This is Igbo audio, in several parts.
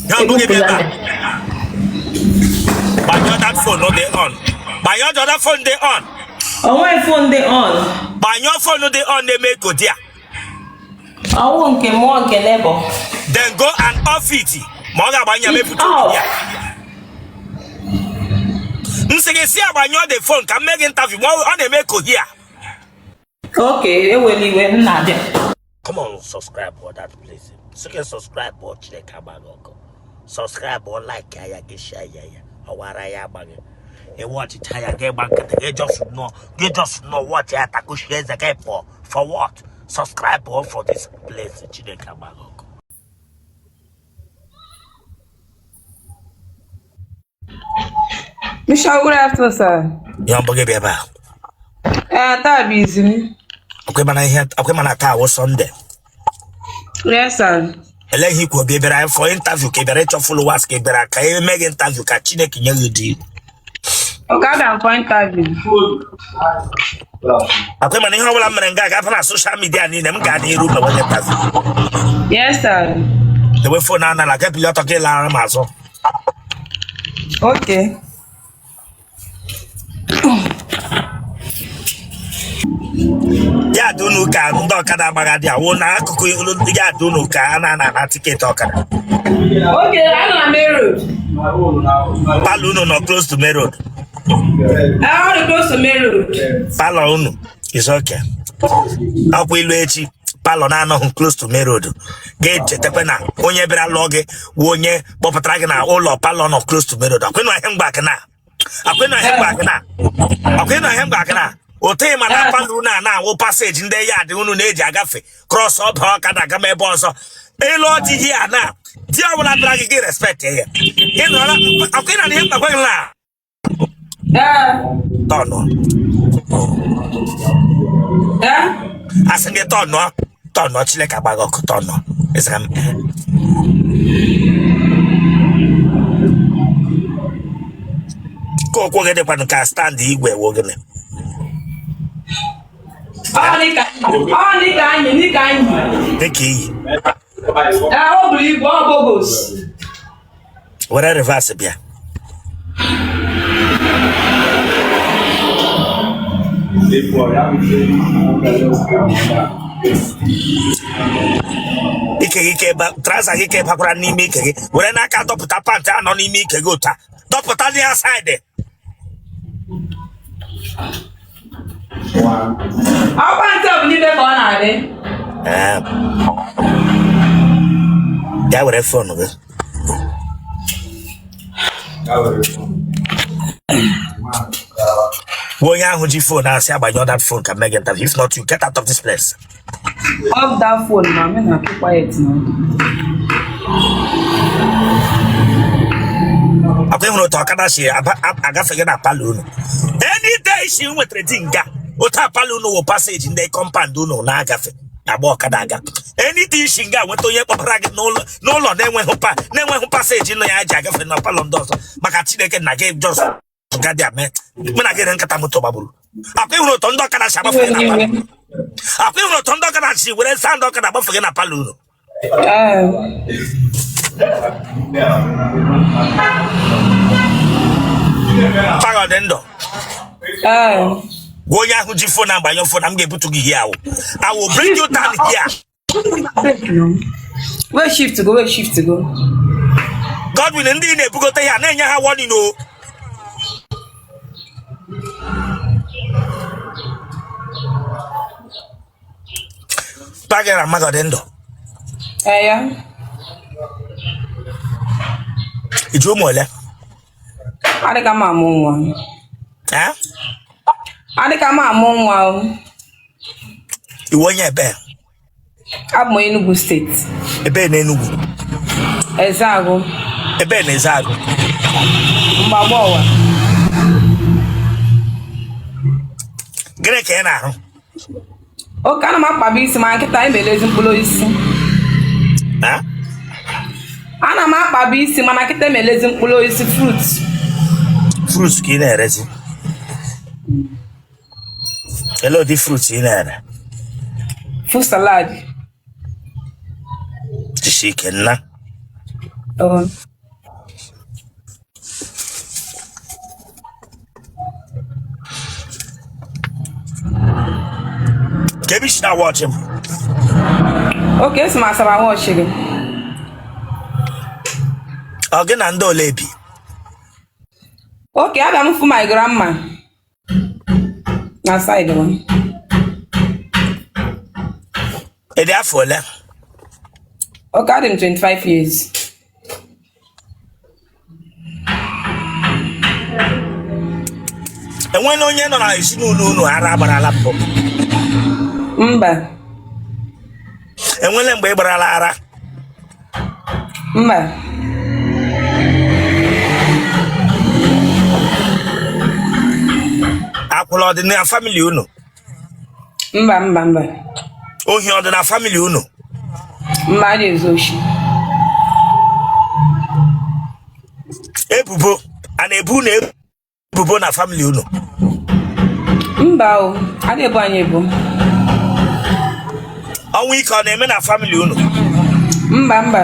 Ya ọ bụghị bịa ebe a. Gbanyụọ that phone dị on. Gbanyụọ the other phone dị on. O nweghị phone dị on. Gbanyụọ phone dị on na-eme echo dị a. Ọwụ nke mụọ nke neighbor. Then go and off it. Ma ọ ga-agbanye ya It's mepụta off. ya. M sị gị si agbanyụọ the phone ka m mee gị interview ma ọ na-eme echo here. Okay, ewela iwe m na-abịa. Come on, subscribe for that place. Sị gị subscribe ọ Chineke agbaghị ọkụ. Subscribe ọ like ya gị share ya ya. Ọwara ya agbaghị. Ị watchịcha ya gị gba nkịtị gị just nọ gị just nọ watch ya takushi eze gị pụọ for what? Subscribe ọ for this place Chineke agbaghị ọkụ. Michelle, good afternoon, sir. Ya ọ bụghị bịa ebe a. Eh, taa bụ izu m. Ọkwa mana taa wụ Sunday. Yes, sir. Ele ihe ikwu obi bịara for interview ka ị bịara ịchọ followers ka ị bịara ka e mee gị interview ka Chineke nye gị di. Okay, abịa m for interview. Akwa mana ihe ọbụla m mere nga ga-aba na social media niile m gaa n'iru mewe gị interview. Yes, sir. Dewe phone anala gị bili ọtọ gị lara m azụ. Okay. Ya dị unu ka ndị ọkada agbagha dị awụ n'akụkụ ya dị unu ka a na-ana ana ticket ọkada. Okay, anọ na main road. Parlour unu nọ close to main road. Ọ dị close to main road. Parlour unu is okay. Ọkwa ilu echi parlour na-anọghị close to main road ga-echetakwa na onye bịara lụọ gị wụ onye kpọpụtara gị na ụlọ parlour nọ close to main road. Ọkwa ịnụ ihe m gwa gị na ọkwa ịnụ ihe m gwa gị na ọkwa ịnụ ihe m gwa gị na otu ị ma na parlour unu a na-awụ passage ndị yard unu na-eji agafe cross ọba ọkada aga m ebe ọzọ elu ọdị ihe a na di ọbụla bịara gị gị respect ya ị nọrọ ọkwa ịnụ ihe m gwa gị na tọnụ asị gị tọnụọ tọnụọ Chineke agbaghị ọkụ tọnụọ ịzara m ka ụkwụ gị dịkwanụ ka stand igwe wụ gịnị dịka iyi Ọ buru ibu, ọ bogos. were reverse bịa ike gị ka trouser gị ka bakwara n'ime ike gị were n'aka dọpụta pant a nọ n'ime ike gị otu a dọpụta dị ya side Ọ pant ọ bụ n'ime ka ọ na-adị. Ee. Bịa were phone gị. Gwa onye ahụ ji phone asị agbanyụọ that phone ka m mee gị interview. If not, you get out of this place. Off that phone now, make una keep quiet now. Akwa ị hụrụ otu ọkada si agafe gị na parlour unu. Any day isi nwetara di nga otu a parlour unu wụ passage ndị compound unu na-agafe agba ọkada aga. Any day isi nga nweta onye kpọbara gị n'ụlọ na-enweghị passage nọ ya ji agafe na parlour ndị ọzọ maka Chineke na gị just gadị ame mụ na gị re nkata moto gbagburu. Akwa ị hụrụ otu ndị ọkada si agbafe gị na parlour. Akwa ị hụrụ otu ndị ọkada si were sound ọkada agbafe gị na parlour unu. Mpa gị ọ dị ndụ? Gwa onye ahụ ji phone agbanyụ phone m ga-ebutu gị here awụ. I will bring you down here. Where shift go, where shift go. Godwin ndị na-ebugote ya na-enye ha warning o. Mpa gị na mma gị ọ dị ndụ? Ee ya. I ji ụmụ ole? Adịka m amụ nwa. Eh? Adịka m amụ nwa o. Ị wụ onye ebe? Abụ m onye Enugu State. Ebe na Enugu? Ezeagụ. Ebe na Ezeagụ? Mgbagba ọwa. Gịnị ka ị na-arụ? Okay, ana m akpaba isi ma kịta anyị na-elezi mkpụrụ osisi. Ana m akpaba isi mana kịta m elezi mkpụrụ osisi fruit. Fruit ka ị na-erezi? Ele ụdị fruit ị na-ere? Fruit salad. Jisi ike nna. Oh. Ka ebe i si na-watch m. Okay, esi m Asaba watch gị. Ọ gị na ndị ole bi? Okay, abịa m fụ my grandma na side m. Ị dị afọ ole? Okay, adị m 25 years. Enweela onye nọ na ezinụlọ unu ara gbarala mbụ? Mba. Enweela mgbe ị gbarala ara? Mba. Akwụla ọ dị na family unu? Mba, mba, mba. Ohi ọ dị na family unu? Mba, a na-ezu oshi. Ebubo a na-ebu unu ebubo na family unu? Mba o, a na-ebu anyị ebu. Ọnwụ ike ọ na-eme na family unu? Mba, mba.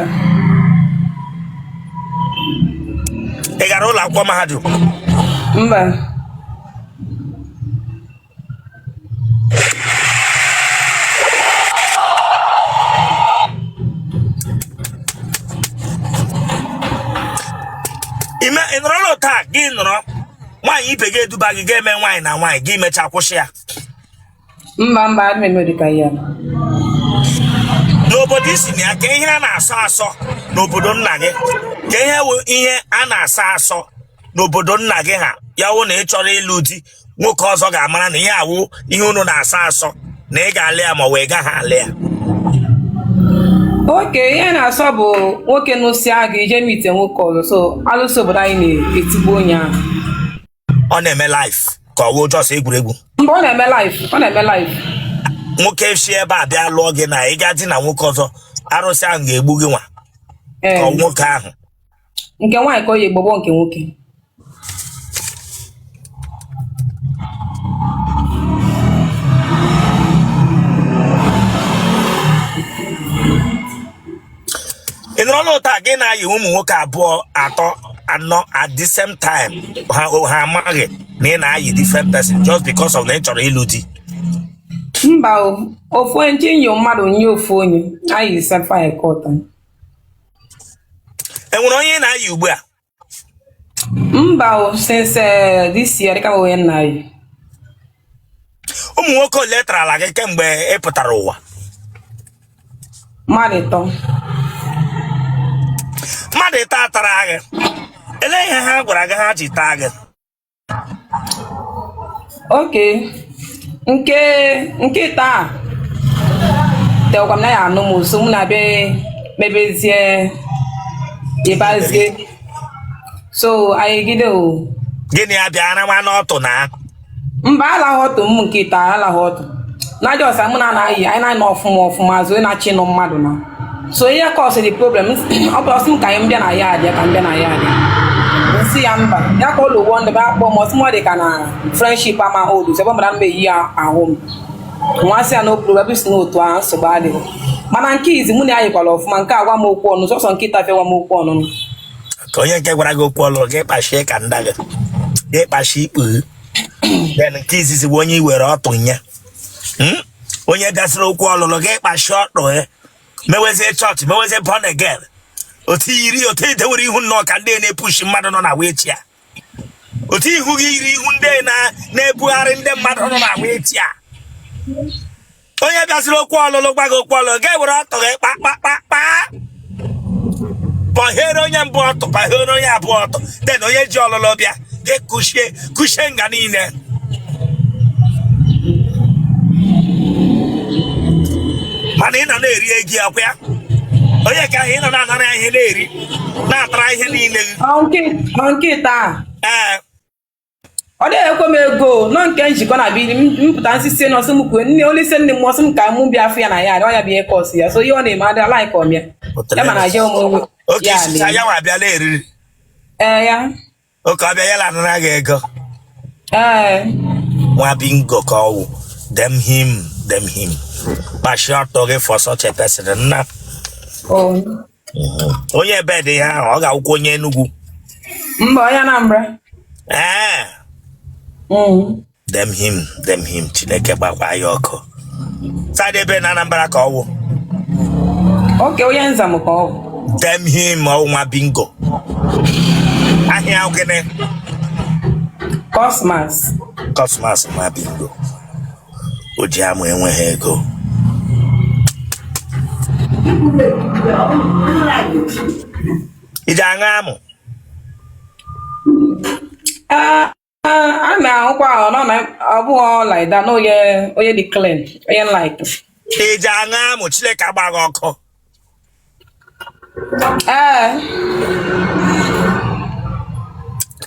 Ị gara ụlọ akwụkwọ mahadum? Mba. Ime ị nọrọla taa gị nọrọ nwaanyị ibe gị eduba gị ga-eme nwaanyị na nwaanyị gị mechaa kwụsị ya? Mba, mba, adị m eme ụdịka ya. N'obodo i si na ya, ka ihe a na-asọ asọ n'obodo nna gị, ka ihe wụ ihe a na-asọ asọ n'obodo nna gị ha, ya wụ na ị chọrọ ịlụ di nwoke ọzọ ga-amara na ihe a wụ ihe unu na-asọ asọ na ị ga-alụ ya ma ọ wee gaghị alụ ya? Okay, ihe na-asọ bụ nwoke nụsịa gị ije meet nwoke ọzọ, so alụsị obodo anyị na-etigbu onye ahụ. Ọ na-eme life ka ọ wụ just egwuregwu? Mba, ọ na-eme life, ọ na-eme life. Nwoke si ebe a bịa lụọ gị na ị ga di na nwoke ọzọ, arụsị ahụ ga-egbu gị nwa ka ọ nwoke ahụ? Nke nwaanyị ka ọ ya egbogbo nke nwoke. Ị nọrọla taa gị na-ayị ụmụ nwoke abụọ, atọ, anọ at the same time, ha amaghị na ị na-ayị different person just because of na ị chọrọ ịlụ di? Mba o, ofu onye nche nyo mmadụ nye ofu onye anyị safa ya kọta. Enwere onye ị na-ayị ugbu a? Mba o, since this year dịka onye nna anyị. Ụmụ nwoke ole tarala gị kemgbe ị pụtara ụwa? Mmadụ ịtọ. Mmadụ ịtọ atara gị, elee ihe ha gwara gị ha ji taa gị? Okay, nke nke taa tekwa m na ya anụ m, so mụ na-abịa mebezie ịbazie, so anyị gide o. Gịnị abịa arawa n'ọtụ na? Mba, alahụ ọtụ m nke taa, alahụ ọtụ na just mụ na anaghị anyị na-anọ ọfụma ọfụma azụ na-achị nụ mmadụ na, so ihe cause the problem, ọ bụ ọ sị m ka anyị m bịa na ya adịa, ka m bịa na ya adịa, m sị ya mba. Ya ka ụlọ ụgbọ ndị be akpọ m, ọ sị m ọ dị ka na friendship ama hold, ebe mara mma eyi ya ahụ m nwa sị ya na okpuru ebe si n'otu ahụ nsogbu adịghị. Mana nke izi mụ na ya yikwara ọfụma, nke agwa m okwu ọnụ sọsọ nke ịtafe gwa m okwu ọnụ. Ka onye nke gwara gị okwu ọlụlụ gị kpachie ka nda gị gị kpachie ikpu. Then nke izizi bụ onye i were ọtụ nye. Onye gasịrị okwu ọlụlụ gị kpachie ọtụ ya, mewezie chọọchị, mewezie born again, otu yiri otu idewere ihu nnọọ ka ndị na-epushi mmadụ nọ na wheelchair, otu ihu gị yiri ihu ndị na-ebugharị ndị mmadụ nọ na wheelchair. Onye bịaziri okwu ọlụlụ gwa gị okwu ọlụlụ, ga-ewere ọtụ gị kpa kpa kpa kpa, pọhere onye mbụ ọtụ, pọhere onye abụọ ọtụ, then onye ji ọlụlụ bịa gị kuchie kuchie nga niile. Mana ị nọ na-eri ego ya kwa ya, onye ka ahụ ị nọ na-anara ya ihe na-eri na-atara ihe niile gị. Ọ nke taa. Ee. Ọ dịghị ekwe m ego nọ nke njikọ na bili mpụta nsisi na ọ sị m kwue nne olise nne m, ọ sị m ka mụ bịa afụ ya na ya ọ ya bụ ihe cause ya, so ihe ọ na-eme adịla like ọm ya ya mana je ụmụ oke ya isicha ya nwa abịala eriri. Ee, ya. Okay, ọ bịa ya lanara gị ego. Ee. Nwa bingo ka ọ wụ. Damn him, damn him. Kpachie ọtọ gị for such a person nna. Oh. Onye ebe dị ihe ahụ ọ ga-awụkwa onye Enugu? Mba, onye Anambra. Ee. Damn him, damn him. Chineke gbakwa ya ọkụ. Side ebe na Anambra ka ọ wụ. Okay, onye Nzam ka ọ bụ. Damn him, ọ nwa bingo. Aha ya gịnị? Cosmas. Cosmas nwa bingo. O ji amụ enweghị ego. I ji aṅụ amụ? A na-ahụkwa ahụ nọ na ọ bụghị like that na onye onye dị clean, onye like. I ji aṅụ amụ? Chineke agba gị ọkụ. Ee.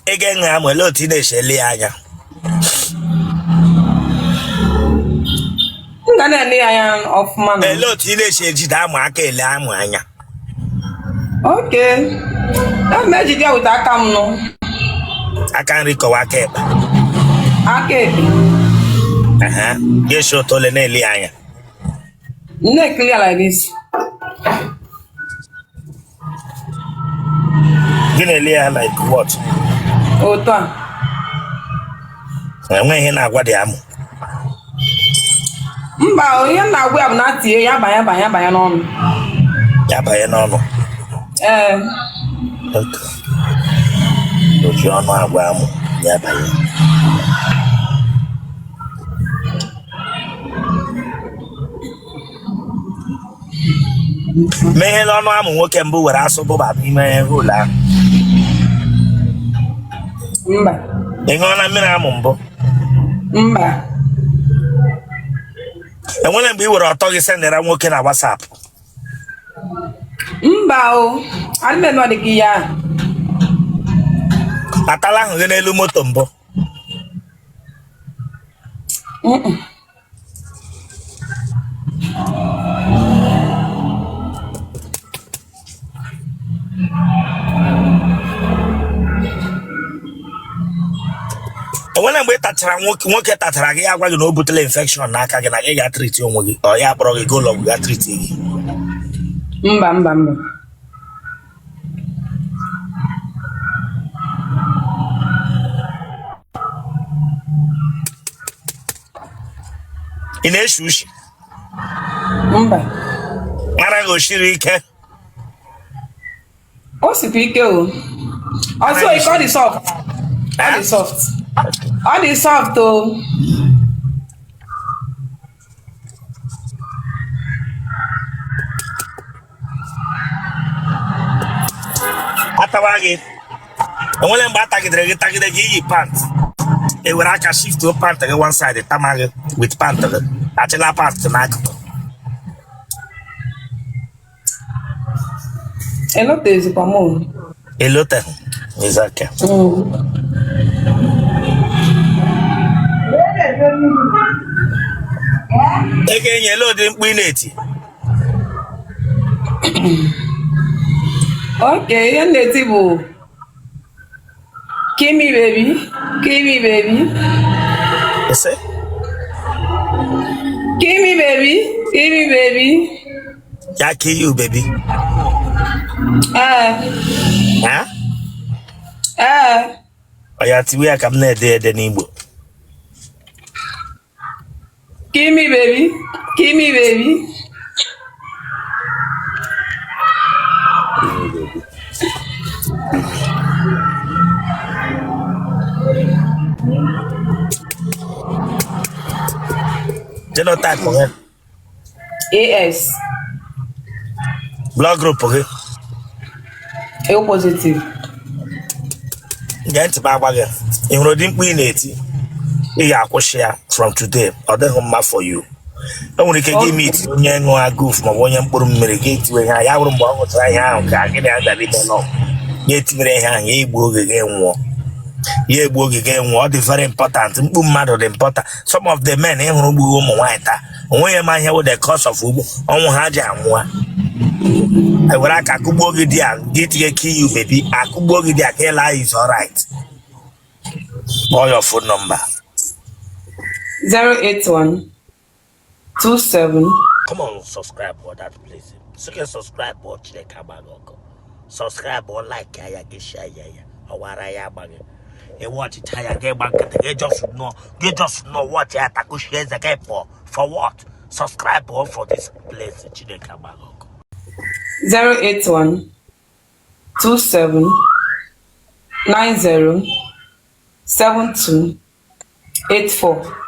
Ị ga-aṅụ amụ, olee otu ị na-esi ele ya anya? M ga na-ele ya anya ọfụma na. Olee otu ị na-esi ejide amụ aka ele amụ anya? Okay. A m ejide ya with aka m nụ. Aka nri ka ọ wụ aka ekpe? Aka ekpe. Aha. Ga-esi otu ole na-ele ya anya? M na-ekili ya like this. Gị na-ele ya like what? Otu a. Enweghị ihe na-agwa dị amụ. Mba, ihe m na-agwa ya bụ na tie ya banye banye banye n'ọnụ. Ya banye n'ọnụ. Ee. Okay. O ji ọnụ agwa amụ ya banye. Meghela ọnụ amụ nwoke mbụ were asụ bụba n'ime hole ahụ. Mba. Ị ṅụọla mmiri amụ mbụ? Mba. Enwere mgbe ị were ọtọ gị sendịra nwoke na WhatsApp? Mba o, adị m eme ọ dị ka ihe ahụ. Atala ahụ gị n'elu moto mbụ? Mm-mm. Enwere mgbe ị tachara nwoke nwoke tachara gị ya gwa gị na o butela infection n'aka gị na gị ga-atriti onwe gị ọ ya kpọrọ gị gaa ụlọ ọgwụ ga triti gị? Mba, mba, mba. Ị na-eshi ushi? Mba. Ara gị o shiri ike? O sikwa ike o. Ọsọ ike, ọ dị soft. Ọ dị soft. Ọ dị soft o. Atawa gị, enwere mgbe a tagidere gị tagide gị iyi pant ewere aka shift pant gị one side tama gị with pant gị achịla pant n'akụkụ? Elotezikwa m o. Eloteghị? Is okay. Ị ga-enye ele ụdị mkpu ị na-eti? Okay, ihe m na-eti bụ kill me baby, kill me baby. Ese? Kill me baby, kill me baby. Ya kill you baby? Ee. Ha? Ee. Ọ ya tiwe ya ka m na-ede ede n'Igbo. Kill me baby, kill me baby. Genotype gị? AS. Blood group gị? A positive. Gee ntị m agwa gị, ị hụrụ ụdị mkpu ị na-eti, ị ga-akwụsị ya from today. Ọ dịghị mma for you. E nwere ike gị meet onye ṅụa goof maọbụ onye mkpụrụ mmiri, gị etiwe ihe ahụ, ya bụrụ mgbe ọ ṅụchara ihe ahụ ka gị na ya bịara ime nọ ya etinyere ihe ahụ, ya egbuo gị, gị nwụọ, ya egbuo gị, gị nwụọ. Ọ dị very important. Mkpu mmadụ dị important. Some of the men ị hụrụ gburu ụmụ nwaanyị taa, onweghị ma ihe wụ the cause of ugbo ọnwụ ha ji anwụa. Ewere aka akụgbuo gị di a, gị tinye kill you baby, akụgbuo gị di a ka ịla. Is alright. Kpọọ your phone number. 081 27 Come on, subscribe for that place. Sị gị subscribe ọ, Chineke agba gị ọkụ. Subscribe ọ, like ya, gị share ya, ya ọwara ya agba gị. Ị watchịcha ya, gị gba nkịtị, gị just nọ, gị just nọ watch ya, takushie eze gị pụọ. For what? Subscribe ọ for this place. Chineke agba gị ọkụ. 081 27 90 72 84.